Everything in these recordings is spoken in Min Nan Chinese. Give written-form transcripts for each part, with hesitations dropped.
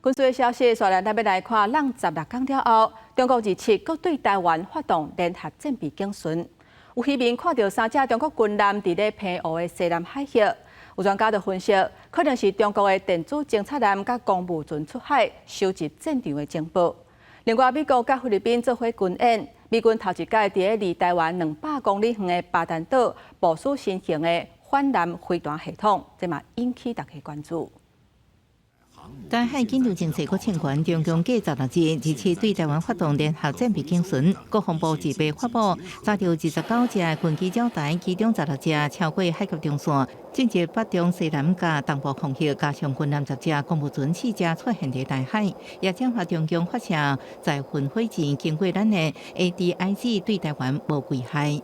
軍事的消息，紲來咱欲來看，挵16工了後，中國27閣對台灣發動聯合戰備警巡。有漁民看著三隻中國軍艦佇咧澎湖的西南海域，有專家就分析，可能是中國的電子偵察艦佮公務船出海收集戰場的情報。另外，美國佮菲律賓做伙軍演，美軍頭一擺佇咧離台灣200公里遠的巴丹島部署新型的反艦飛彈系統，這嘛引起大家關注。台海緊張情勢閣升懸，中共繼16日27對台灣發動聯合戰備警巡，國防部自備發布，抓著29隻軍機繞台，其中16隻超過海峽中線，進入北中西南佮東部空域，加上軍艦10隻、公務船四隻出現佇大海，也證實中共發射載汛火箭經過咱的 ADIZ 對台灣無危害。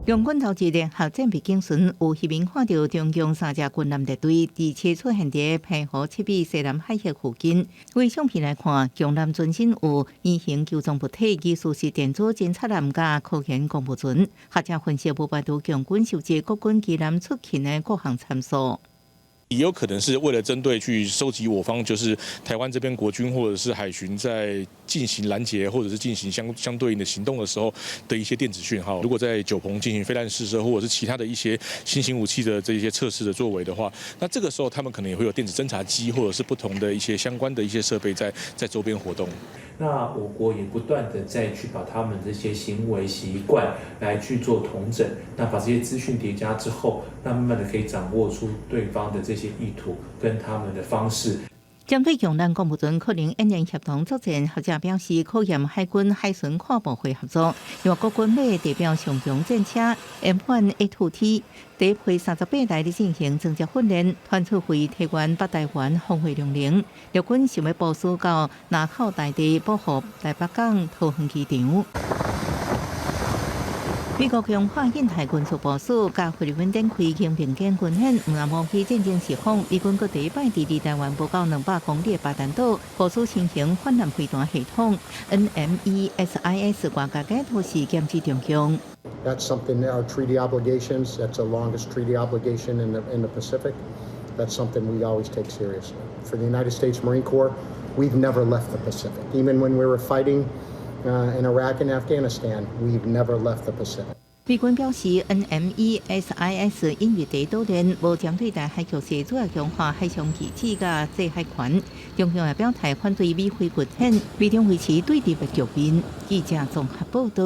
中軍頭一聯合戰備警巡，有漁民看著中共三隻軍艦列隊，27出現佇澎湖七尾西南海域附近。對相片來看，共艦船身有圓形球狀物體，疑似是電子偵察艦佮科研公務船。學者分析，無排除共軍收集國軍機艦出勤的各項參數。也有可能是為了針對去收集我方，就是台灣這邊國軍或者是海巡在進行攔截或者是進行相對應的行動的時候的一些電子訊號。如果在九鵬進行飛彈試射或者是其他的一些新型武器的這些測試的作為的話，那這個時候他們可能也會有電子偵察機或者是不同的一些相關的一些設備在周邊活動。那我國也不斷的再去把他們這些行為習慣來去做統整，那把這些資訊疊加之後，那慢慢的可以掌握出對方的這些意圖跟他們的方式。針對共艦公務船可能演練協同作戰，學者表示考驗海軍海巡跨部會合作，因為國軍欲地表上強戰車 M1A2T，搭配38台咧進行裝甲訓練，傳出會提援北台灣防衛量能。陸軍想欲部署到林口大地保護台北港桃園機場。美國強化印太軍事部署，佮菲律賓展開肩並肩軍演，毋但無去戰爭時風，美軍閣第一擺佇離台灣無夠200公里的巴丹島部署新型反艦飛彈系統 NMESIS，外界解讀是劍指中共。 That's something our treaty obligations. That's the longest treaty obligation in the Pacific. That's something we always take seriously. For the United States Marine Corps, we've never left the Pacific. Even when we were fighting in Iraq and Afghanistan, we've never left the Pacific. 美軍表示，NMESIS 引入第島鏈，無針對台海局勢，主要強化海上機制佮制海權。中共也表態反對美菲軍演，美中維持對立的局面。記者綜合報道。